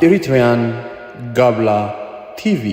Eritrean Gabla T V.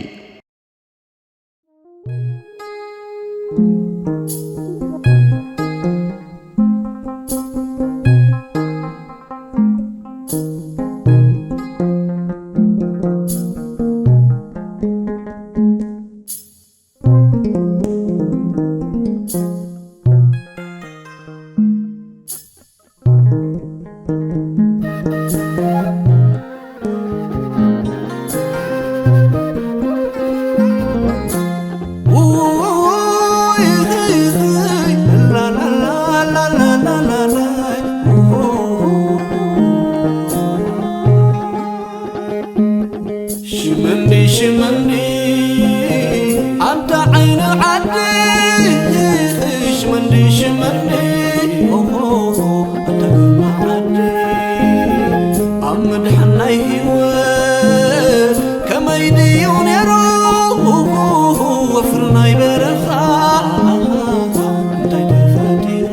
ሽመንዲ ሽመንዲ ኣንታ ዓይኒ ዓዲ ሽመንዲ ሽመንዲ ኦሆ ኣንታ ግርማ ዓዲ ኣብ ምድሓን ናይ ህይወት ከመይ ድዩ ነይሩ ወፍሪ ናይ በረኻ እንታይ ተፈጢሩ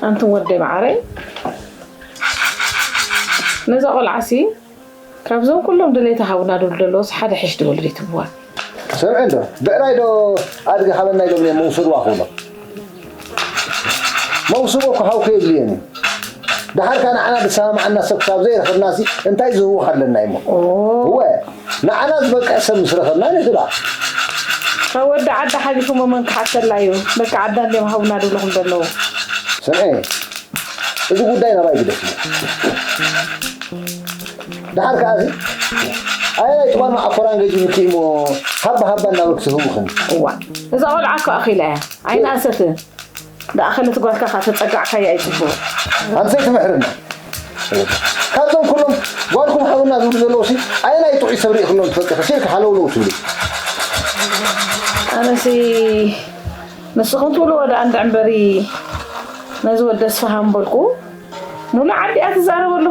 ኣንቱም ወደይ መዓረይ፣ ነዛ ቆልዓሲ ካብዞም ኩሎም ድሌታ ሃቡና ድብሉ ዘለዎስ ሓደ ሕሽ ድበሉ ደይትብዋ። ሰምዐ እንዶ፣ ብዕራይ ዶ ኣድጊ ሃበና ኢሎም እዮም መውሰድዋ ክብሎ። መውስቦ እኮ ሓውከ የድልየን እዩ። ደሓር ከኣ ንዓና ዝሰማምዓና ሰብ ክሳብ ዘይረኸብናሲ እንታይ ዝህወኽ ኣለና እሞ? ኦ። እወ፣ ንዓና ዝበቅዕ ሰብ ምስ ረኸብና ነቲ ደኣ። ካብ ወዲ ዓዲ ሓሊፉ መመን ክሓተላ እዩ። በቃ ዓዳ እንድዮም ሃቡና ድብልኹም ዘለዉ። ስምዒ፣ እዚ ጉዳይ ናባይ ግደፍዮ። ደሓር ከኣ እዚ ኣየናይ ጥዋን መዓኮራን ገዲሉኪ እሞ ሃባ ሃባ እናበልኪ ትህውኽኒ? እዋ፣ እዛ ቆልዓ እኮ ኣኺላ እያ። ኣይንኣሰትን። ደኣ ኸለቲ ጓልካ ኸኣ ተጸጋዕካያ ኣይጽቡቕ። ኣንቲ ዘይትምሕርና። ካብዞም ኩሎም ጓልኩም ሃቡና ዝብሉ ዘለዉ ሲ ኣየናይ ጥዑይ ሰብ ርኢኽሎም ትፈልጢ? ከሲርኪ ሃለውለው ትብሊ። ኣነሲ ንስኹም ትብልዎ ደኣ እንድዒ እምበሪ ነዚ ወዲ ኣስፍሃ ምበልኩ ሙሉእ ዓዲ እያ ትዛረበሉ።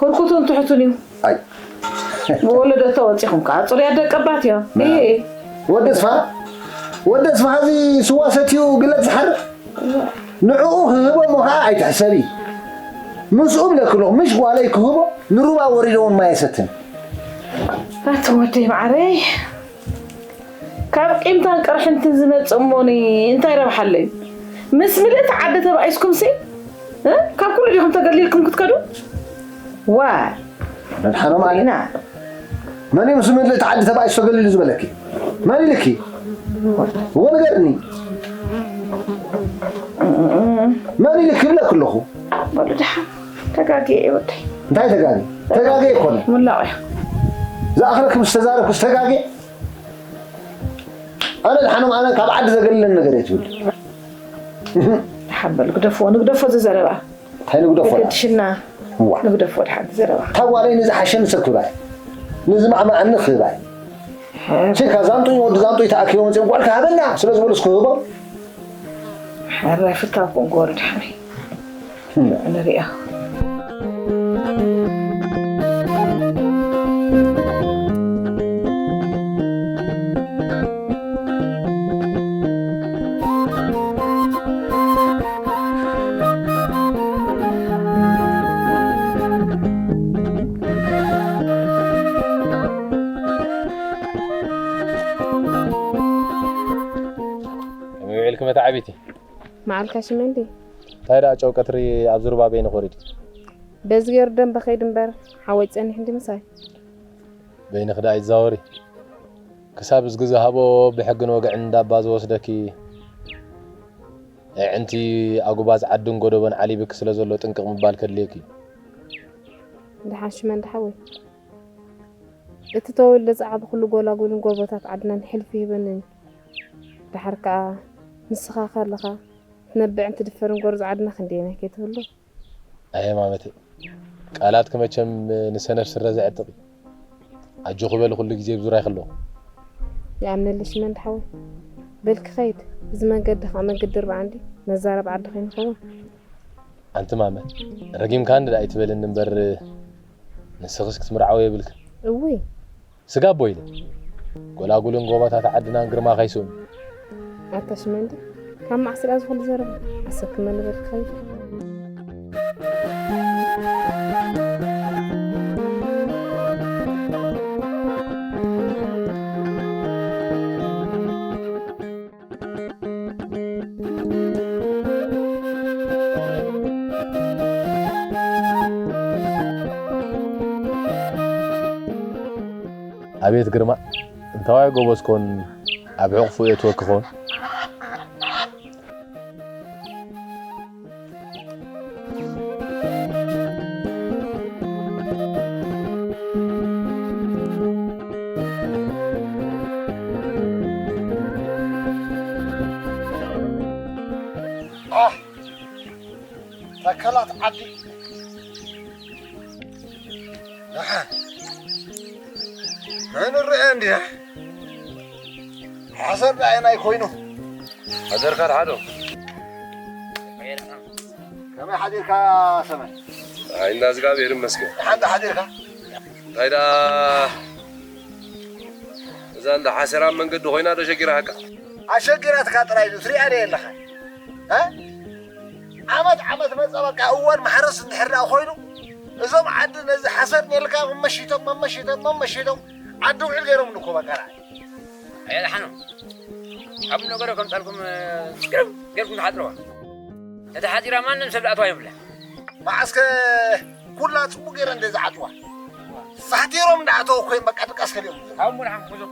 ህርኩቱን ትሑቱን እዩ። ኣይ። ብወለዶ ተወጺኹም ከኣ ጽሩያት ደቀባት እዮም። ና። እሂ። ወዲ ኣስፍሃ፣ ወዲ ኣስፍሃ እዚ ስዋ ሰትዩ ግለት ዝሓርቕ? ንዕኡ ክህቦ እሞ ከኣ ኣይትሕሰቢ። ምስኡ ብለኪ ኣለኹ፣ ምሽ ጓለይ ክህቦ ንሩባ ወሪዶ እውን ማይ ኣይሰትን። ኣቲ ወደይ መዓረይ። ካብ ቂምታን ቅርሕንትን ዝመጽእ እሞኒ እንታይ ረብሓ ኣለዩ? ምስ ምልእቲ ዓዲ ተባኢስኩምሲ፣ እ? ካብ ኩሉ ዲኹም ተገሊልኩም ክትከዱ? ዋ! መድሓኖም ኣለ ኢና። መን እዩ ምስ ምልእቲ ዓዲ ተባይ ዝተገሊሉ ዝበለኪ? መን ኢልኪ? እዎ ንገርኒ። መን ኢልኪ ይብለኪ ኣለኹ። በሉ ደሓን። ተጋግየ እየ ወደይ። እንታይ ተጋግየ? ተጋግየ ኣይኮነ። ሙላቕ እያ። ዝኣኽለኪ ምስ ተዛረብኩ ዝተጋግየ? ኣነ ደሓኖም ኣነ ካብ ዓዲ ዘገለለን ነገር እየ ትብል። ደሓን በሉ ግደፍዎ፣ ንግደፎ እዚ ዘረባ። እንታይ ንግደፎ? ገድሽና እዋ። ንግደፎ ደሓን ዘረባ። እታ ጓለይ ንዝሓሸኒ ሰብ ክህባ እየ። ንዝማዕማዓኒ ክህባ እየ። ሕር- ሴካ ዛንጡኝ ወዲ ዛንጡኝ ተኣኪቦም መፅኦም ጓልካ ሃበና ስለ ዝበሉ እስክህቦም። ሕራይ ፍታው ኮንጎ ወረድ ሓመይ። ንሪኣ። ከመይ ውዒልኪ መተዓቢቲ? መዓልካ ሽመንዲ። እንታይ ደኣ ጨው ቀትሪ ኣብ ዙርባ በይንኺ ወሪዱ? በዚ ገይሩ ደንበ ከይዱ እምበር ሓወይ ጸኒሑ እንዲ ምሳይ። በይንኺ ደኣ ኣይትዛወሪ። ክሳብ እዝጊ ዝሃቦ ብሕግን ወግዕን እንዳባ ዝወስደኪ፣ ኣዒንቲ ኣጉባዝ ዓድን ጎደቦን ዓሊብኪ ስለ ዘሎ ጥንቅቕ ምባል ከድልየኪ እዩ። ደሓን ሽመንዲ ሓወይ፣ እቲ ተወልደ ዝዓበኹሉ ጎላጉልን ጎቦታት ዓድናን ሕልፊ ይህበንን እዩ። ደሓር ከኣ ንስኻ ከለኻ ትነብዕን ትድፈርን ጎርዞ ዓድና ክንደየናይ ከይትህሉ። ኣየ ማመተይ፣ ቃላትኪ መቸም ንሰነፍ ስረ ዘዕጥቕ እዩ። ኣጆኺ በሊ ኩሉ ግዜ ብዙርያኺ ኣለኹ። ይኣምነልሽ ሽመንዲ ሓወይ። በል ክኸይድ፣ እዚ መንገዲ ኸኣ መንገዲ ኣርብዓ እንድዩ፣ መዛረብ ዓዲ ከይንኸውን። ኣንቲ ማመ፣ ረጊምካኒ ደኣ ኣይትበልኒ እምበር፣ ንስኽስ ክትምርዓዊ የብልክን። እውይ። ስጋብ ቦይለ። ጎላጉልን ጎቦታት ዓድናን ግርማ ከይስእኑ። ኣታ ሽመንዲ፣ ካብ መዓስ ደኣ እዚ ኩሉ ዘረባ? ኣሰክመኒ በል ክኸይድ። ኣቤት ግርማ፣ እንታዋይ ጎበዝ ኮን ኣብ ሕቑፉ የእትወኪ ኾን? ኦህ፣ ተከላት ዓዲ። ደሓን። መን ርአ እንዲያ? ሓሰር ደኣ ናይ ኮይኑ። ሓደርካ ደሓዶ? ከመይ ሓዲርካ ሰመን? ኣይ፣ እንዳ እግዚኣብሔር ይመስገን። ደሓን ዶ ሓዲርካ? እንታይ ደኣ እዛ እንዳ ሓሰር ኣብ መንገዲ ኮይና ዶ ሸጊራካ? ኣሸጊራትካ ጥራይ ዶ ትሪኣ ዶ የለኻ? እ? ዓመት ዓመት መጸ በቃ እዋን ማሕረስ እንድሕር ደኣ ኮይኑ እዞም ዓዲ ነዚ ሓሰር ኔልካ መመሺቶም፣ መመሺቶም፣ መመሺቶም ዓዲ ውዕል ገይሮም እኮ በቃ። ኣየ ደሓኖም፣ ካብ ነገሩ ከምጻልኩም፣ ግርም ጌርኩም ትሓጽርዋ። ተተሓጺራ ማንም ሰብ ዝኣትዋ የብላን። መዓስከ ኩላ ጽቡቕ ገይረ እንደ ዝዓጽዋ። ሳሕቲሮም እንዳኣተው እኮ እዮም በቃ ድቃስ ከሊኦም። ካብ እሞ ደሓን ክሕዞ።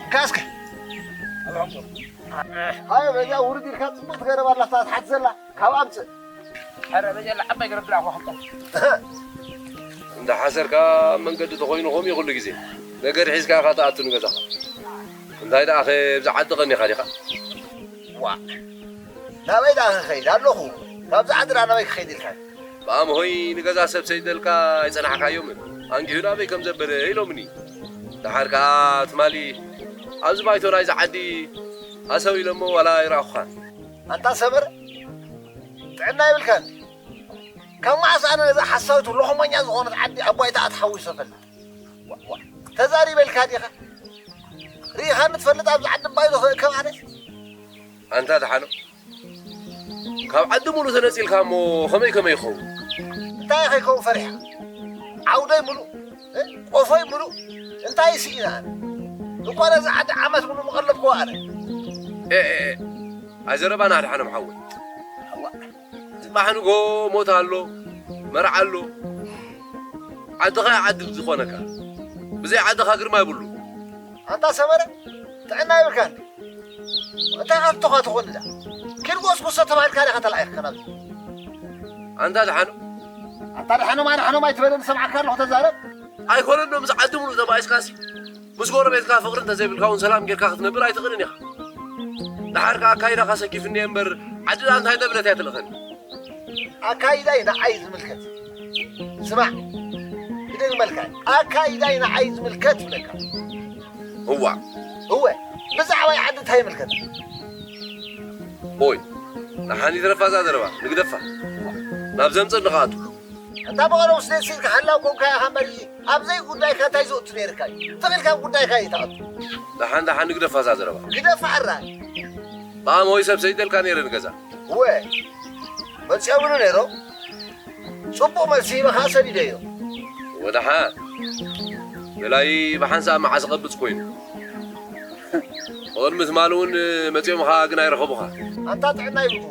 እንካ እስከ። ኣብ ሓንጎል። ሃየ በዚኣ ውርድ ኢልካ ጽቡቕ ትገረብ ኣላ እታ ትሓት ዘላ። ካብ ኣምጽእ። ኧረ በጀላ ዓባይ ገረብ ድኣ እኮ ሓምጣ። እንዳ ሓሰርካ ኣብ መንገዲ ተኾይኑ ከምኡ እዩ ኩሉ ግዜ። ነገር ሒዝካ ኢኻ ትኣቱ ንገዛኻ። እንታይ ደኣ ኸ ብዚ ዓዲ ቀኒኻ ዲኻ? ዋእ! ናበይ ደኣ ክኸይድ ኣለኹ? ካብዚ ዓዲ ደኣ ናበይ ክኸይድ ኢልካኒ? ብኣምሆይ ንገዛ ሰብ ሰዲደልካ ኣይጸናሕካዮምን። ኣንጊሁ ናበይ ከም ዘበለ ኢሎምኒ። ደሓር ከኣ ትማሊ ኣብዚ ባይቶ ናይዚ ዓዲ ሃሰው ኢለሞ ዋላ ኣይረኣኹኻን። ኣንታ ሰመረ፣ ጥዕና የብልካን። ካብ መዓስ ኣነ ነዛ ሓሳዊት ሎኽመኛ ዝኾነት ዓዲ ኣብ ባይታ ኣትሓዊሰ እፈልጥ? ዋ፣ ዋ፣ ተዛሪበልካ ዲኻ? ርኢኻኒ ትፈልጥ ኣብዚ ዓዲ ባይቶ ክእከብ ኣነ? ኣንታ ደሓኖ፣ ካብ ዓዲ ሙሉእ ተነጺልካ እሞ ከመይ ከመይ ይኸውን? እንታይ ከይከውን ፈሪሕካ? ዓውደይ ሙሉእ፣ እ? ቆፎይ ሙሉእ እንታይ ስኢነ ኣነ? እኳ ነዚ ዓዲ ዓመት ሙሉእ ምቐለብክዎ ኣነ። ኤ፣ ኤ፣ ኤ፣ ኣዘረባና ደሓኖም ሓወይ። እዋ። ጽባሕ ንግሆ ሞት ኣሎ፣ መርዓ ኣሎ። ዓድኻ እዩ ዓዲ ዝኾነካ። ብዘይ ዓድኻ ግርማ ይብሉ። ኣንታ ሰመረ፣ ጥዕና ይብልካ እንዴ? እንታይ ኣቶኻ ትኾን እዛ? ኪድ ጎስጉሶ ተባሂልካ ዲኻ ተላኢኽካ ናብዚ? ኣንታ ደሓኖ። ኣንታ ደሓኖም ኣድሓኖም ኣይትበለኒ፣ ሰምዓካ ኣለኹ፣ ተዛረብ። ኣይኮነን ዶ ምስ ዓዲ ሙሉእ ተባኢስካሲ? ምስ ጎረቤትካ ፍቕሪ እንተዘይብልካ እውን ሰላም ጌርካ ክትነብር ኣይትኽእልን ኢኻ። ደሓር ከኣ ኣካይዳኻ ሰኪፍኒ እየ እምበር፣ ዓዲ ደኣ እንታይ ተብለት እያ ትልእኸኒ? ኣካይዳይ ንዓይ ዝምልከት። ስማዕ፣ ክደግመልካ፣ ኣካይዳይ ንዓይ ዝምልከት ይብለካ። እዋ። እወ፣ ብዛዕባይ ዓዲ እንታይ ይምልከት? ኦይ፣ ንሓን ይትረፋ እዛ ዘረባ፣ ንግደፋ። ናብ ዘምጽእ ንኽኣቱ። ኣንታ ብቐደሙ ስለ ስኢልካ ሓላው ኮንካ ኢኻ እምበር፣ ኣብ ዘይጉዳይካ እንታይ ዝእቱ ነይርካ እዩ? ትኽኢልካ ኣብ ጉዳይካ እዩ ትኣቱ። ደሓን፣ ደሓን፣ ንግደፋ እዛ ዘረባ። ግደፋ ሕራይ። ብኣመወይ ሰብ ሰዲደልካ ነይረ ንገዛ። እወ፣ መልሲ የብሉ ነይሮ። ጽቡቕ መልሲ ሂበኻ ሰዲደዮ። ወደሓ፣ ገላይ ብሓንሳብ መዓስ ቐብጽ ኮይኑ። ብቕድሚ ትማሊ እውን መጺኦምኻ ግን ኣይረኸቡኻ። ኣንታ ጥዕና ይብልኩ።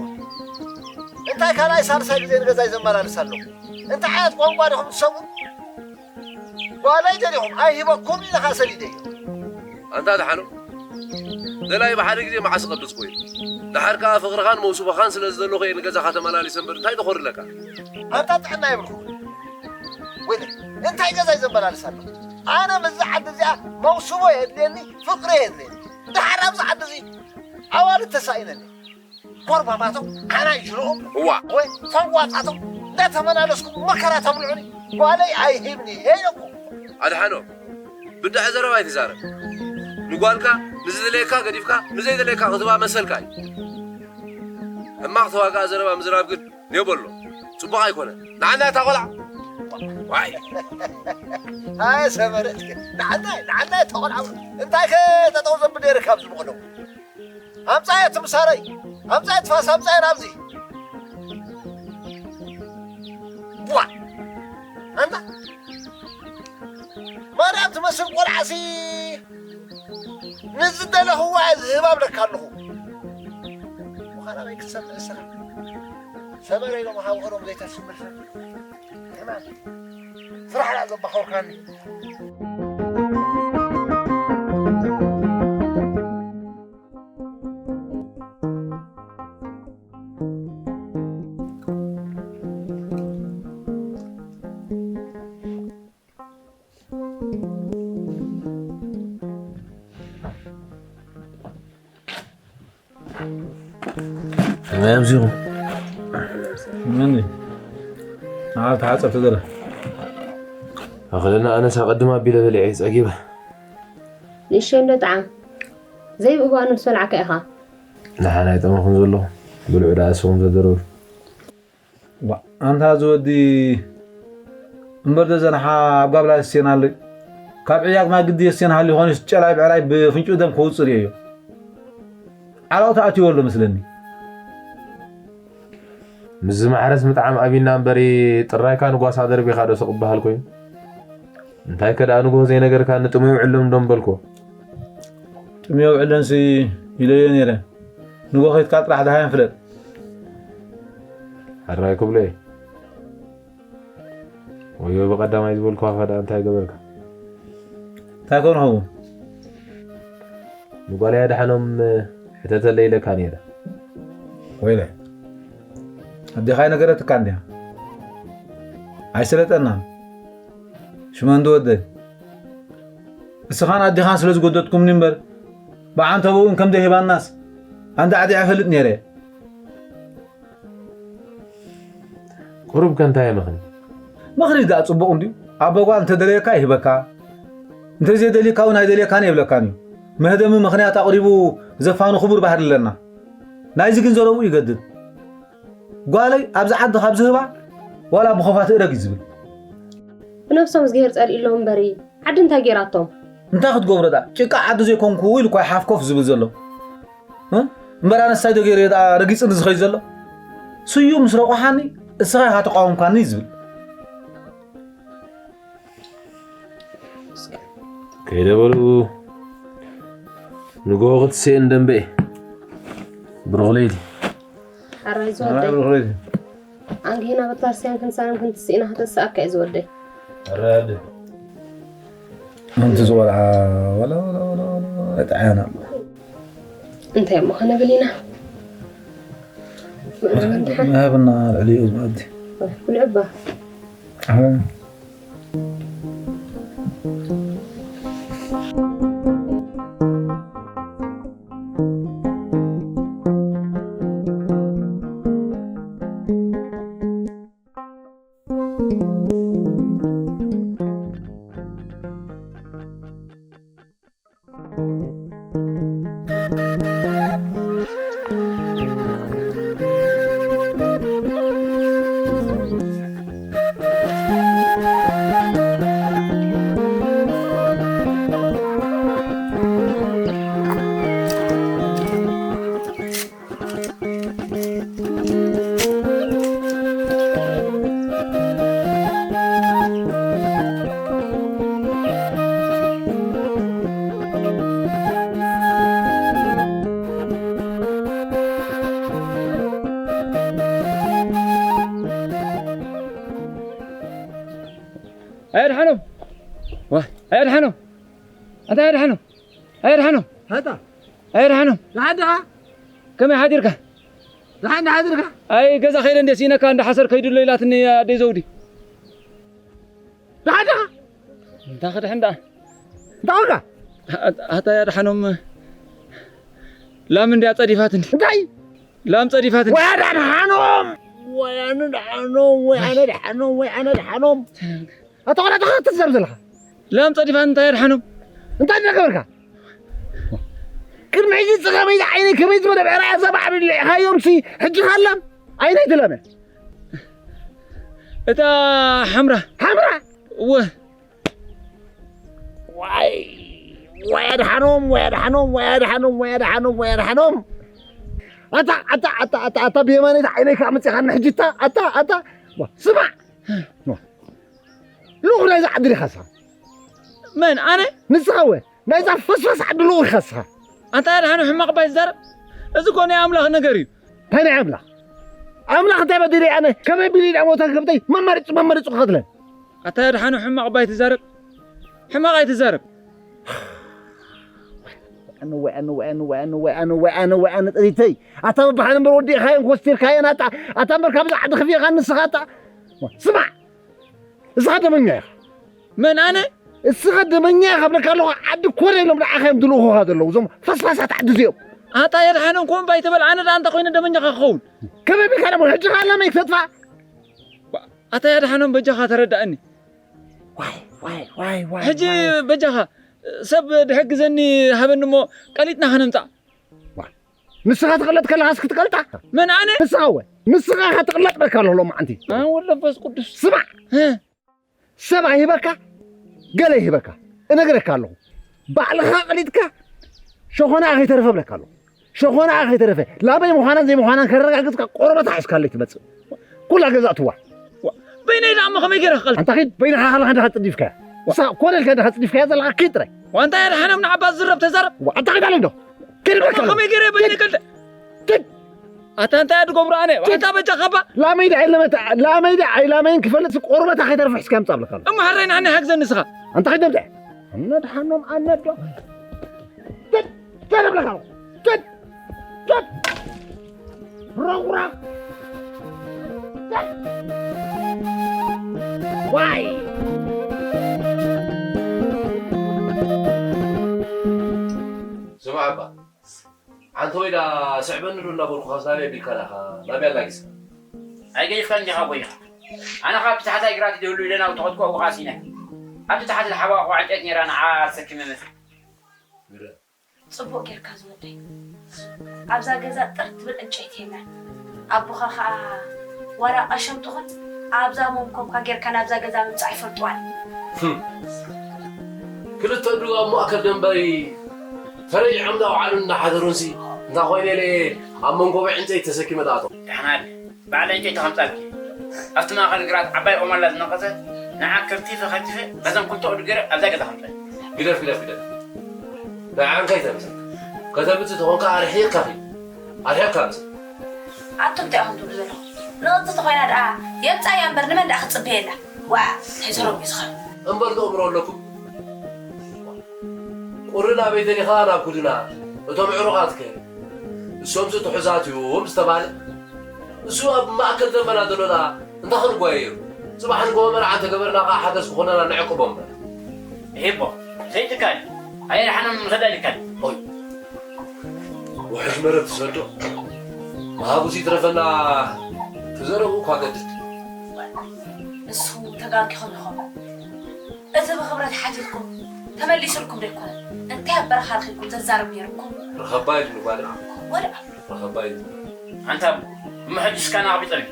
እንታይ ካልኣይ ሳልሳይ ግዜ ንገዛይ ዘመላልስ ኣለኹ? እንታይ ዓይነት ቋንቋ ዲኹም ትሰምዑ? ጓለይ ደሊኹም ኣይሂበኩም ኢለኻ ሰዲደዮ። ኣንታ ደሓኖ፣ ገላይ ብሓደ ግዜ መዓስ ቐብጽ ኮይኑ። ደሓር ከኣ ፍቕርኻን መውስቦኻን ስለ ዝደለኹ እየ ንገዛኻ ተመላሊሰ እምበር እንታይ ተኾርለካ? ኣንታ ጥዕና ይብልኩ። ወይለ፣ እንታይ ገዛይ ዘመላልስ ኣለኹ? ኣነ ምስዚ ዓዲ እዚኣ መውስቦ የድልየኒ፣ ፍቕሪ የድልየኒ። ደሓር ኣብዚ ዓዲ እዚ ኣዋልድ ተሳኢነኒ። ጎርባባቶም ኣናይ ሽሮኦም እዋ። ወይ ፈዋጣቶም እንዳተመላለስኩም መከራ ተብልዑኒ። ጓለይ ኣይሂብኒ እየ ኢለኩም። ኣድሓኖ፣ ብዳዕ ዘረባ ኣይትዛረብ። ንጓልካ ንዝድለየካ ገዲፍካ ንዘይደለየካ ክትባ መሰልካ እዩ። ሕማቕ ተዋጋእ ዘረባ ምዝራብ ግን ኔው በሎ። ጽቡቕ ኣይኮነን። ንዓና እታ ቆልዓ። ዋይ። ኣየ ሰመረ እስከ። ንዓና፣ ንዓና እታ ቆልዓ። እንታይ ከ ጠጠው ዘብል ነይርካ ኣብዚ ብቐደሙ? ኣምጻየ ትምሳረይ። ኣምጻየ ትፋስ፣ ኣምጻየ ናብዚ። ዋ። ኣንታ። ማርያም ትመስል ቆልዓሲ። ንዝደለኽዋ ዝህብ ኣብለካ ኣለኹ። ምዃና ወይ ክሰምዕ ስራሕ። ሰመረ ኢሎም ሃብኸሎም ዘይተስምር ሰብ። ስራሕ ደኣ ዘባኸርካኒ። ከመይ ኣምሲኹም? መን እዩ? ንዓ ተሓጸብ ተዘለ። ኣኸለና ኣነስ ኣቐድም ኣቢለ በሊዐ እየ ጸጊበ። ንእሸ እንዶ ጥዓም። ዘይብእዋኑ ምስ በላዕካ ኢኻ። ንሓን ኣይጠመኹም ዘለኹም። ብልዑ ደኣ ንስኹም ዘደረሩ። ዋ፣ ኣንታ እዚ ወዲ እምበር ደዘንሓ ኣብ ጋብላ የስቴና ኣሎ። ካብ ዕያግ ማይ ግዲ የስቴና ሃልዩ ኾኑስ ጨላይ ብዕላይ ብፍንጭኡ ደም ከውጽእ ርእየዮ። ዓለቕ ተኣትይዎ ኣሎ መስለኒ። ምስዚ ማሕረስ ምጥዓም ኣቢና እምበሪ ጥራይካ ንጓሳ ደርቢኻ ዶ ስቕ በሃል ኮይኑ? እንታይ ከ ደኣ ንግሆ ዘይነገርካኒ ጥሙይ ውዕሎም ዶ ምበልኩዎ? ጥሙይ ውዕለንሲ ኢለዮ ነይረ። ንግሆ ኸይድካ ጥራሕ ደሃየን ፍለጥ። ሕራይ ክብሎ እየ። ወዮ ብቐዳማይ ዝበልኩኻ ከ ደኣ እንታይ ገበርካ? እንታይ ኮን ኸውን? ንጓለይ ኣድሓኖም ሕተተለይ ኢለካ ነይረ። ወይለ፣ ኣዴኻ ኣይነገረትካ እንድያ? ኣይሰለጠናን። ሽመንዲ ወደይ፣ እስኻን ኣዴኻን ስለ ዝጎደጥኩምኒ እምበር፣ ብዓንተቦኡ እውን ከም ደይህባናስ ኣንዳዕዲዐ እፈልጥ ነይረ። ቁሩብ ከ እንታይ ምኽኒ? ምኽኒ ደኣ ጽቡቕ እንድዩ። ኣቦ ጓል እንተደለየካ ይህበካ፣ እንተዘይደልዩካ እውን ኣይደልየካን የብለካን እዩ። መህደሚ ምኽንያት ኣቕሪቡ ዘፋኑ ክቡር ባህሊ ኣለና። ናይዚ ግን ዘረብኡ ይገድድ። ጓለይ ኣብዚ ዓዲ ካብ ዝህባ ዋላ ብኸፋ ትእረግ እዩ ዝብል። ብነብሶም እግዚኣብሔር ጸሊእሎም እምበሪ ዓዲ እንታይ ጌራቶም? እንታይ ክትገብሮ ደኣ? ጭቃ ዓዲ ዘይኮንኩ ኢሉ እኳ እዩ ሓፍ ኮፍ ዝብል ዘሎ። እ? እምበር ኣነስ እንታይ ዶ ገይረ እየ ደኣ ረጊጽኒ ዝኸይድ ዘሎ? ስዩም ምስ ረቑሓኒ እስኻ ኢኻ ተቃወምካኒ ዝብል። ከይደ በሉ ንግሆ ክትስኤን ደንበ እየ። ብሩኽ ለይቲ። ሓራይ ዝወደይ። ብሩኽ ለይቲ። ኣንጊህና በታርሲያን ክንሳን ክንትስኢና ከተስኣካ እዩ ዝወደይ። ረድ ምንቲ ዝቆልዓ ወላ ወላ ወላ ወላ እጥዓያና ኣሎ። እንታይ እሞ ከነብል ኢና? መሃብና ልዕሊኡ ዝመዲ። ብልዕባ። ኣየድሓኖም። ዋ፣ ኣየድሓኖም። ኣታ ኣየድሓኖም። ኣየድሓኖም። ኣታ። ኣየድሓኖም። ደሓን ደኻ? ከመይ ሓዲርካ? ደሓን ደሓን ሓዲርካ? ኣይ፣ ገዛ ከይደ እንዴ ሲነካ እንዳ ሓሰር ከይድሎ ኢላትኒ ኣደይ ዘውዲ። ደሓን ደኻ? እንታ ክድሕን ደኣ። እንታይ ኮንካ? ኣታ ኣየድሓኖም። ላም እንድያ ጸዲፋትኒ። እንታይ? ላም ጸዲፋትኒ። ወይ ኣነ ደሓኖም! ወይ ኣነ ደሓኖም! ወይ ኣነ ደሓኖም! ወይ ኣነ ደሓኖም! ኣታ ቆልዓ ተኸትት ዘም ዘለኻ። ላም ጸዲፋትኒ እንታይ ኣድሓኖም? እንታይ እናገበርካ? ቅድሚ ሕጂ ጸጋመይቲ ዓይነይ ከመይ ዝበለ ብዕራይ ኣዛ ማዕብል ልዒኻዮምሲ ሕጂ ኻላም ዓይነይ ትለመ። እታ ሓምራ። ሓምራ? እወ። ዋይ፣ ዋይ ኣድሓኖም፣ ዋይ ኣድሓኖም፣ ዋይ ኣድሓኖም፣ ዋይ ኣድሓኖም፣ ዋይ ኣድሓኖም። ኣታ፣ ኣታ፣ ኣታ፣ ኣታ፣ ኣታ ብየማነይቲ ዓይነይ ከዓ መፂኻና ሕጂ እታ፣ ኣታ፣ ኣታ። ዋ፣ ስማዕ። ዋ። ልኡኽ ናይዛ ዓዲ ዲኻ ንስኻ? መን፣ ኣነ? ንስኻ ወ፣ ናይዛ ፈስፈስ ዓዲ ልኡኽ ኢኻ ንስኻ። ኣንታ ኣድሓኖም ሕማቕ ባይ ትዛረብ? እዚ እኮ ናይ ኣምላኽ ነገር እዩ። እንታይ ናይ ኣምላኽ? ኣምላኽ እንታይ በዲለ ኣነ? ከመይ ቢሉ ኢላ ሞታ ከብተይ መመሪጹ መመሪጹ ክኸትለን? ኣታ ኣድሓኖም ሕማቕ ባይ ትዛረብ? ሕማቕ ኣይትዛረብ። ኣነ ወይ ኣነ ወይ ኣነ ወይ ኣነ ወይ ኣነ ወይ ኣነ ወይ ኣነ ጥሪተይ። ኣታ በባሓን እምበር ወዲእኻየን ኮስቲርካየን ኣታ፣ ኣታ እምበር ካብዛ ዓዲ ክፍየኻ ንስኻ ኣታ። ስማዕ! እስኻ ደመኛ ኢኻ። መን ኣነ? እስኻ ደመኛ ኢኻ እብለካ ኣለኹ። ዓዲ ኮነ ኢሎም ንዓኻ እዮም ድልእኹኻ ዘለዉ። እዞም ፈስፋሳት ዓዲ እዚኦም። ኣታ የድሓኖም ኮን ባይ ትበል፣ ኣነ ደኣ እንታይ ኮይነ ደመኛኻ ክኸውን? ከመይ ቢልካ ደሞ? ሕጂ ኸኣ ላመይ ክተጥፋ? ኣታ የድሓኖም በጃኻ ተረዳእኒ። ዋይ፣ ዋይ፣ ዋይ፣ ዋይ፣ ሕጂ ዋይ። በጃኻ ሰብ ድሕግዘኒ ሃበኒ እሞ ቀሊጥና ከነምጻእ። ዋ፣ ንስኻ ትቕለጥ ከለኻስ ክትቀልጣ? መን ኣነ? ንስኻ ወ፣ ንስኻ ኢኻ ትቕለጥ በልካ ኣለኹ ሎማዓንቲ። ኣን ወልድ መንፈስ ቅዱስ። ስማዕ። እ። ሰብ ኣይህበካ፣ ገለ ይህበካ። እነግረካ ኣለኹ። ባዕልኻ ኣቕሊጥካ ሸኾናኣ ከይተረፈ እብለካ ኣለኹ። ሸኾናኣ ከይተረፈ ላበይ ምዃናን ዘይምዃናን ከረጋግጽካ ቆርበታ ሒዝካለይ ትመጽእ። ኩላ ገዛ እትዋ። ዋ፣ በይነይ ደኣ እሞ ከመይ ገይረ ክቐልጥ? ኣንታ ኺድ፣ በይንኻ ከለኻ እንዲኻ ጽዲፍካያ። ንስኻ ኮነ ኢልካ እንዲኻ ጽዲፍካያ ዘለኻ ኪድ ጥራይ። ዋንታ የድሓኖም ንዓባ ዝዝረብ ተዛረብ። ዋ፣ ኣንታ ኺድ ኣለይ እንዶ። ኪድ በልካ ኣለኹ። ከመይ ገይረ በይነይ ኪድ። ቀልጠ? ኪድ። ኣታ እንታይ እያ ትገብሮ ኣነ? ኪድ። ኣታ በጃኻ እባ። ላመይ ደኣ ኣይለመታ-፣ ላመይ ደኣ ኣይላመይን ክፈልጥ ቆርበታ ከይተርፍ ሒዝካ ምጻእ እብለካ ኣለኹ። እሞ ሕራይ ንዓኒ ሓግዘኒ ንስኻ። ኣንታ ኺድ ደምጽ። ኣነ ድሓኖም ኣነ ዶ። ኪድ። ኪድ እብለካ ኣለኹ። ኪድ። ኪድ። ረቑራቕ። ኪድ። ዋይ። ስማዕ እባ። ሓንቲ ወይ ደኣ ስዕበኒ ዶ እናበልኩኻስ ናበይ ኣቢልካ ደኣኻ ናበይ ኣላጊስካ? ኣይገዲፍካን ዲኻ ኣቦይ ኢኻ። ኣነ ኸኣ ኣብቲ ታሕታይ ግራት ይደሉ ኢለ ናብ ተኸድኩ ኣብኡ ኸኣ ሲነ። ኣብቲ ታሕቲ ዝሓባእኹዋ ዕንጨይቲ ነይራ ንዓ ኣሰኪመ መጺአ። ግረ። ጽቡቕ ጌርካ ዝወደይ። ኣብዛ ገዛ ጥር ትብል ዕንጨይቲ የላን። ኣቦኻ ኸኣ ዋላ ቀሸም ትኹን ኣብዛ ሞምኮምካ ጌርካ ናብዛ ገዛ ምምጻእ ኣይፈልጥዋን። ህም። ክልተ ኣእዱግ ኣብ ማእከል ደንበሪ ተረጊዖም እንዳውዓሉን እንዳሓደሩንሲ፣ እንታይ ኮይነ ኢለ እየ ኣብ መንጎቦ ዕንጨይቲ ተሰኪመ ዝኣትዎ? ደሓን ኣለ። በዓል ዕንጨይቲ ከምጻልኪ። ኣብቲ ማእከል ግራት ዓባይ ኦም ኣላ ዝነቐጸት፣ ንዓ ከርቲፈ ከርቲፈ በዘን ክልተ ኣእዱግ ገይረ ኣብዛ ገዛ ከምጻልኪ። ግደፍ፣ ግደፍ፣ ግደፍ። ንዓንካ ኣይተምጽእ። ከተምጽእ ተኾንካ ኣርሒቕካ ኺድ። ኣርሒቕካ ምጽእ። ኣቱም እንታይ ኢኹም ትብሉ ዘለኹም? ንቕጽቲ ተኾይና ደኣ የምጻያ እምበር ንመን ደኣ ክጽበየላ? ዋ፣ እንታይ ዘረባ እዩ ዝኸውን? እምበር ተእምሮ ኣለኩም። ቁሪ ናበይ ደሊኻ ናብ ኩድና፣ እቶም ዕሩቓትከ? እሶምሲ ትሑዛት እዮም ዝተባለ። እሱ ኣብ ማእከል ደመና ዘሎ ደኣ እንታይ ክንጓየዮ? ጽባሕ ንግሆ መርዓ እንተገበርና ከኣ ሓገዝ ክኾነና ንዕቅቦ እምበር። ይሄቦ፣ ዘይትካል። ኣየድሓኖም ምኸዳ ይካል። ኦይ፣ ውሕጅ መረብ ትሰዶ። መሃቡስ ይትረፈና፣ ትዘረቡ እኳ ገድድ። ንስኹም ተጋጊኹም ኢኹም። እቲ ብኽብረት ሓቲትኩም ተመሊሱልኩም ዶ ኣይኮነን? እንታይ ኣብ በረኻ ረኺብኩም ዘዛርብ ነይርኩም? ረኸባ ኢሉ ጓል። ወላ። ረኸባ ኢሉ። ኣንታ እሞ ሕጂ እስካና ኣቕቢጦም እዩ።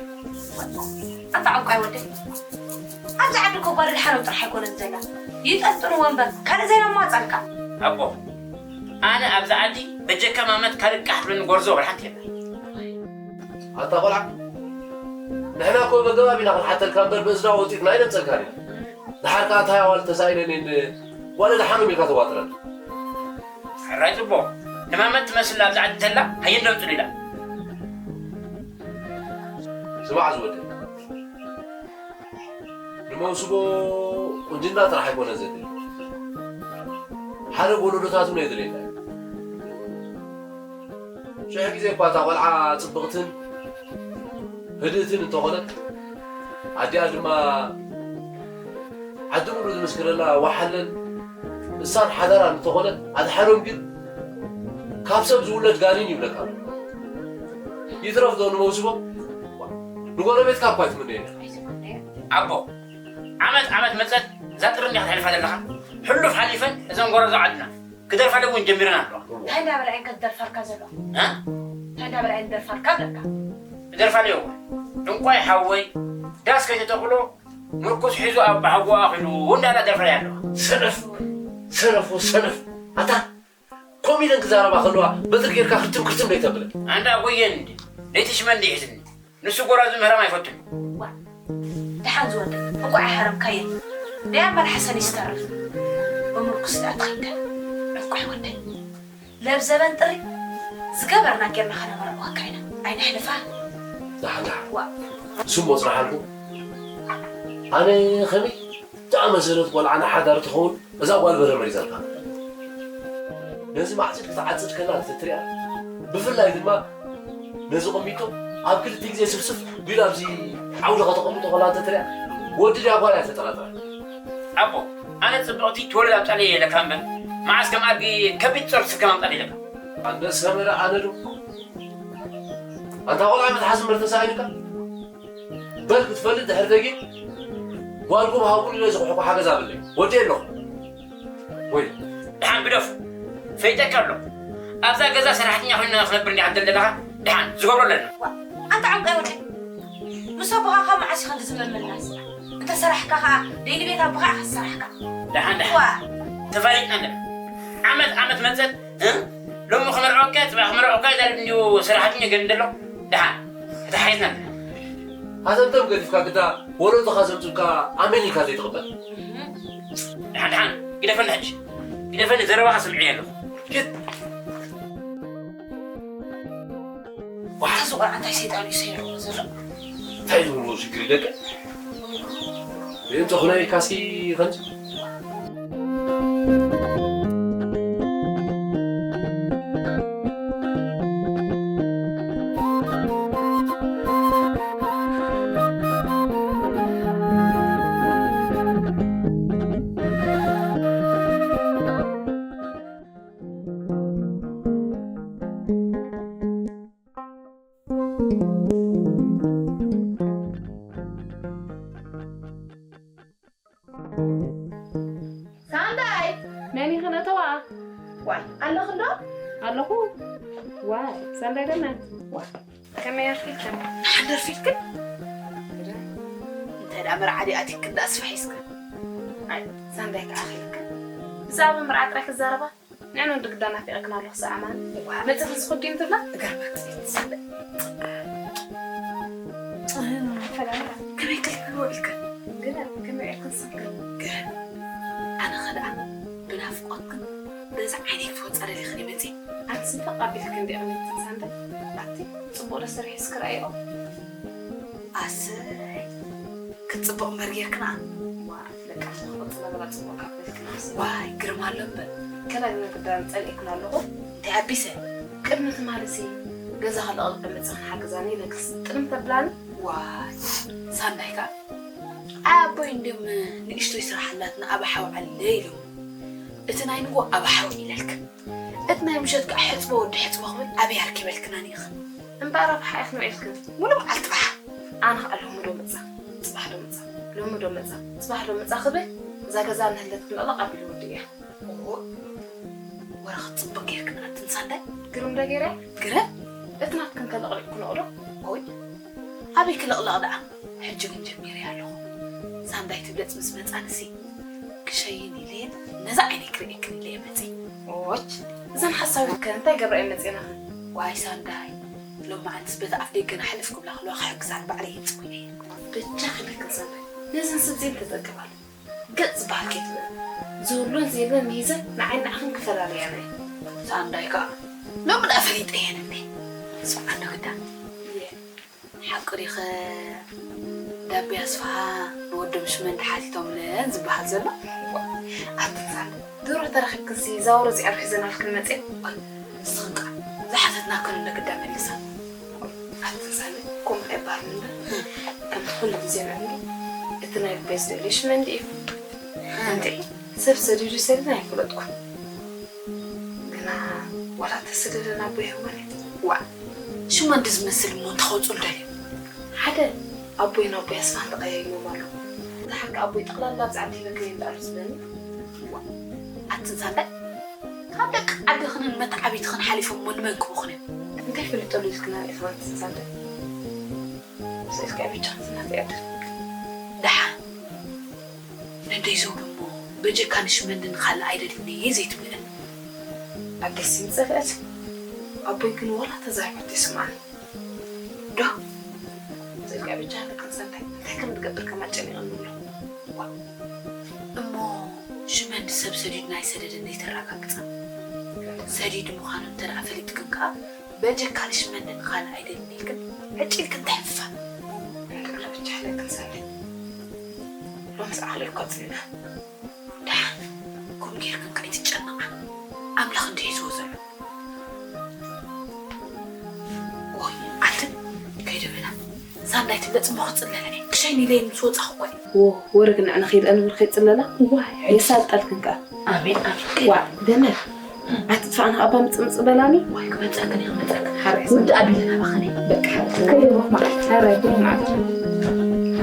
ኣንታ ዕንቋይ ወደይ። ኣብዚ ዓዲ እኮ ጓል ድሓሮም ጥራሕ ኣይኮነን ዘላ። ይጠንጥንዎ እምበር ካልእ ዘይነማጻልካ። ኣቦ፣ ኣነ ኣብዚ ዓዲ በጀካ ማመት ካልእ ቃሕ ትብለኒ ጎርዞ ወላ ሓንቲ የለን። ኣታ ቆልዓ፣ ንሕና እኮ በገባብ ኢና ክንሓተልካ እምበር ብእዝና ወጢጥና ኣይነምጸልካን ኢና። ደሓር ከኣ እንታይ ኣዋልድ ተሳኢለን እየን ጓለ ደሓኖም ኢልካ ተዋጥረን። ሕራይ ጽቡቕ። ንማመት ትመስል ኣብዚ ዓዲ እንተላ ሃየ እንደምጽሉ ኢላ። ስማዕ ዝወደይ፣ ንመውስቦ ቁንጅና ጥራሕ ኣይኮነ ዘድሊ። ሓደ ወለዶታት እውን የድልየና እዩ። ሽሕ ግዜ እኳ እታ ቆልዓ ጽብቕትን ህድእትን እንተኾነት፣ ኣዲኣ ድማ ዓዲ ሙሉ ዝምስክረላ ወሓለን እሳን ሓዳራን እንተኾነ፣ ኣድሓኖም ግን ካብ ሰብ ዝውለድ ጋኒን ይብለካ ኣሎ። ይትረፍ ዶ ንመውስቦ? ንጎረቤትካ እኳ ኣይትምነየላ። ኣቦ፣ ዓመት ዓመት መጸት እዛ ጥሪ እንዲኻ ተሕልፋ ዘለኻ። ሕሉፍ ሓሊፈን እዘን ጎረዞ ዓድና ክደርፋለን እውን ጀሚረን ኣለዋ። እንታይ እንዳበላ እየን ከ ዝደርፋልካ ዘለዋ? እ? እንታይ እንዳበላ እየን ዝደርፋልካ ኣለካ? ዝደርፋለዮ እውን። ዕንቋይ ሓወይ፣ ዳስ ከይተተኽሎ ምርኩስ ሒዙ ኣብ ሓጎኣ ኺዱ እንዳላ ደርፋለያ ኣለዋ። ሰነፍ፣ ሰነፍ፣ ሰነፍ። ኣታ፣ ከምኡ ኢለን ክዛረባ ከለዋ በትሪ ጌርካ ክርትም ክርትም ደይተብለን። ኣንዳ ጎየን እንዲ፣ ደይትሽመ እንዲ ይሕዝኒ። ንሱ ጎራዙ ምህራም ኣይፈቱን። ዋ፣ ደሓን ዝወደ፣ እንቋዕ ኣይሓረምካየን። ደይ ኣመል ሓሰን ይስተርፍ። ብምርኩስ ደኣ ትኸይደ። ዕንቋይ ወደይ። ለብ ዘበን ጥሪ ዝገበርና ጌርና ከነመርዕወካ ኢና። ኣይነሕልፋ። ደሓን፣ ደሓን። ዋ። ስሞ ጽናሓልኩ። ኣነ ኸመይ ዝኣመሰለት ቖልዓ ንሓዳር ትኸውን እዛ ጓል በረ መሪዛልካ። ነዚ ማዕጽድ ክትዓጽድ ከላ እንተትሪኣ፣ ብፍላይ ድማ ነዚ ቕሚጦ ኣብ ክልተ ግዜ ስፍስፍ ቢሉ ኣብዚ ዓውዲ ከተቐምጦ ከላ እንተትሪኣ፣ ወዲ ድያ ጓል እያ ተጠራጥራ። ኣቦ፣ ኣነ ጽብቕቲ ትወልድ ኣምጻለይ ኢለካ እምበር፣ መዓስ ከም ኣድጊ ከቢድ ጾር ስከም ኣምጻለይ ኢለካ። ኣንበሳ መረ ኣነ ዶ? ኣንታ ቖልዓ መትሓዚ መርተሳ ኣይንካ? በል ክትፈልጥ ድሕሪ ደጊም ጓልኩም ሃቡኒ ኢለ ዝኹሕኩ ሓገዝ ኣብለይ። ወዲ ኣለኹ። ወይ ደሓን ግደፉ። ፈይጠካ ኣሎ። ኣብዛ ገዛ ሰራሕተኛ ኮይና ክነብር እንዲኻ ትደሊ ዘለኻ? ደሓን ዝገብሮ ኣለና። ዋ፣ ኣንታ ዕንቋይ ወደይ። ምስ ኣቦኻ ካብ መዓስ ኢኻ ክንዲ ዝምልምላስ? እንተ ሰራሕካ ኸኣ ደይሊ ቤት ኣቦኻ ኢኻ ዝሰራሕካ። ደሓን ደሓን። ዋ። ተፋሊጥና ኣለና። ዓመት ዓመት መጸት፣ እ? ሎሚ ክመርዖካ፣ ጽባሕ ክመርዖካ ይዛረብ እንዲዩ ሰራሕተኛ ገለ እንደሎ። ደሓን። ተታሓሒዝና ኣለና። ሃተምተም ገዲፍካ ግዳ ወለዶኻ ዘምጽኡልካ ኣሜን ኢልካ ዘይትቕበል። ደሓን ደሓን፣ ግደፈኒ ሕጂ። ግደፈኒ፣ ዘረባኻ ሰሚዐዮ ኣለኹ። ሂድ። ዋሕ፣ እዚ ቆልዓ እንታይ ሰይጣን እዩ ሰይርዎ ዘሎ? እንታይ ዝብልዎ ሽግር እዩ ደቂ? እንተኾነ ኢልካሲ ከምዚ? ሳንዳይ! መን ኢኽን እተዋ? ዋይ፣ ኣለኽን ዶ? ኣለኹ። ዋይ፣ ሳንዳይ ደናት። ዋይ፣ ከመይ ኣርፊድክን? ደሓን ደርፊድክን? እንታይ ደኣ መርዓ ድኣ ኣቲክን ደኣ ኣስፋሒስክን? ኣይ፣ ሳንዳይ ከኣ ኺልክን። ብዛዕባ መርዓ ጥራይ ክዛረባ? ንዕን ወዲ ግዳ ናፊቐክን ኣለኹ ሰኣማን። ዋ። መጺኺ ዝኹዲ ትብላ? እገርመክ ዘይትስለ። ሰላም። ከመይ ክልክል ውዒልክን? ግን ከመይ ውዒልክን ሰብክን? ግን ኣነ ኸ ደኣ ብናፍቆትክን በዚ ዓይነይ ክፈጻ ደሊኽን ይመጺ። ኣንስ እንተ ቃቢልክን ዲቕን ትንሳንደ? ኣቲ ጽቡቕ ዶ ሰሪሐ እስክርኣዮ? ኣሰይ። ጽቡቕ እምበር ጌርክና። ዋ፣ ደቂ ኣንስትዮ ክቕጽል ኣለና፣ ጽቡቕ ካብ በልክናስ። ዋይ፣ ግርም ኣሎ እምበር። ከላይ ንምቅዳም ጸሊእክና ኣለኹ። እንታይ ኣቢሰ? ቅድሚ ትማልሲ ገዛ ከለቕልቕ መጽእኽን ሓግዛኒ ኢለክስ ጥልም ተብላኒ። ዋይ፣ ሳንዳይ ከኣ፣ ኣይ ኣቦይ እንድዮም ንእሽቶይ ስራሕ ኣላትና ኣብ ሓው ዓለ ኢሎም። እቲ ናይ ንጎ ኣብ ሓው ኢለልክ። እቲ ናይ ምሸት ከኣ ሕጽቦ ወዲ ሕጽቦ ክብል ኣበይ ኣርኪበልክና ኒኢኽን? እምበኣር ኣብ ሓ ኢኽን ውዒልክን? ሙሉ መዓልቲ ብሓ። ኣነ ኸኣ ሎሚ ዶ መጻ፣ ጽባሕ ዶ መጻ፣ ሎሚ ዶ መጻ፣ ጽባሕ ዶ መጻ ክብል እዛ ገዛ እናህለት ክንቕለቕ ኣቢሉ ወዲ እያ። እዎ፣ ወረ ክትጽብቕ ጌርክን ኣትን ሳንዳይ። ግርም ዶ ጌረ? ግርም? እቲ ናትክን ከለቕልቕ ክንቕሎ? ኦይ፣ ኣበይ ክልቕለቕ ደኣ? ሕጂ ግን ጀሚረ ኣለኹ። ሳንዳይ ትብለጽ ምስ መጻንሲ ክሸይን ኢለ ነዛ ዓይነይ ክርእየክን ኢለ እየ መጺእ። ኦች፣ እዘን ሓሳዊት ከ እንታይ ገብራ እየን መጺኤናኽን? ዋይ ሳንዳይ፣ ሎማዓንትስ በቲ ኣፍ ደገና ሕልፍ ክብላ ከለዋ ክሕግዛን ባዕለይ እየ ጽጉ ኢለ። በጃ ክልክን ሳንዳይ፣ ነዘን ሰብ ዘይን ተጠቀማሉ። ገጽ ዝበሃል ከይትብለን። ዝህሉን ዘየለን ምሂዘን ንዓይን ንዓኽን ክፈላልያና እየን። ሳንዳይ ከኣ ሎሚ ደኣ ፈሊጠየን እንዴ? ስምዓኒ ግዳ። እየ። ሓቂ ዲኸ ዳቢ ኣስፍሃ ንወዶም ሽመንዲ ሓቲቶምለን ዝበሃል ዘሎ? ኣትን ሳንዳይ፣ ድሮ ተረኺብክንሲ እዛ ወረ እዚኣ ሒዘናልክን መጺኤን? ንስኽን ከኣ ዝሓተትናክን እንዶ ግዳ መልሳ። ኣትን ሳንዳይ፣ ከምኡ ኣይበሃልን እምበር፣ ከምቲ ኩሉ ግዜ ንዕንዱ፣ እቲ ናይ ልበይ ዝደልዮ ሽመንዲ እዩ። እንዴ፣ ሰብ ሰዲዱ ይሰድን ኣይፈለጥኩን። ግና ዋላ ተሰደደን ኣቦይ ይህወን እዩ። ዋእ፣ ሽመንዲ ዝመስል እሞ እንታይ ከውጽኡ ደልዮም? ሓደ ኣቦይ ናቦይ ኣስፋን ተቐያይሞም ኣለዉ። ደሓር ከኣ ኣቦይ ጠቕላላ ኣብዚ ዓዲ ሂበክን እየ እንዳኣሉ ዝብለኒ። ዋእ፣ ኣትን ሳንዳይ፣ ካብ ደቂ ዓድኽንን መተዓቢትኽን ሓሊፎም እሞ ንመን ክህቡኽን እዮም? እንታይ ይፈልጠሉ ኢልክና ርኢኽና ኣትን ሳንዳይ? ስእልካ ብቻ ዝናት ያድር። ደሓን ነደይ ዘውዱ እሞ በጀካ ንሽመንዲ ንኻልእ ኣይደልን እየ ዘይትብልዕን? ኣደስ ይምጸልአት። ኣቦይ ግን ዋላ ተዛሪቡ ይስምዓኒ። ዶ? ስእልካ ብቻ ንቅንጸንታይ እንታይ ከም ትገብር ከም ኣጨኒቐኒ ኣሎ። ዋ። እሞ ሽመንዲ ሰብ ሰዲዱ ናይ ሰደደ እንዴት ተረጋግጻ? ሰዲዱ ምዃኑ እንተ ደኣ ፈሊጥክን ከኣ በጀካ ንሽመንዲ ንኻልእ ኣይደልን ኢልክን ዕጭ ኢልክን ተሕፋ። እንድዕሎ ብቻ ሕለክን ሰንደይ። ሎምስ ዓቕሊ እኮ ጽና። ደሓን ከምኡ ጌርክን ከይትጨነቓ። ኣምላኽ እንዲ ሒዝዎ ዘሎ። ኦይ፣ ኣትን ከይደ በላ። ሳንዳይ ትብለጽ እሞ ክጽለላ እየ። ክሸይን ኢለ ምስ ወጻኹ እኮ እየ። ዎ፣ ወረ ግን ንዕነ ከይድ ኣንብር ከይጽለላ? ዋይ፣ የሳልጠልክን ከኣ። ኣሜን፣ ኣሜን። ዋ፣ ደመር። ኣትጥፋእና ኣባ ምጽምጽ በላኒ። ዋይ፣ ክመጻክን እየ፣ ክመጻክን። ሓራይ ውድ ኣቢለና ባኸነ። በቃ፣ ሓራይ። ከይደ ብሩኽ መዓልቲ። ሓራይ፣ ብሩኽ መዓልቲ።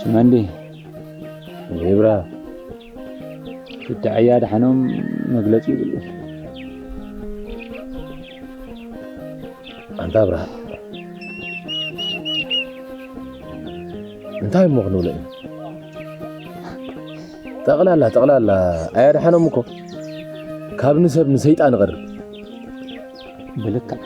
ሽመንዲ፣ ዜብራ፣ ክዳዕያ ደሓኖም መግለጺ ይብሉ። ኣንታ ኣብርሃም፣ እንታይ እሞ ክንብሎ ኢና? ጠቕላላ፣ ጠቕላላ ኣያድሓኖም እኮ ካብ ንሰብ ንሰይጣን ይቐርብ። ብልክዕ።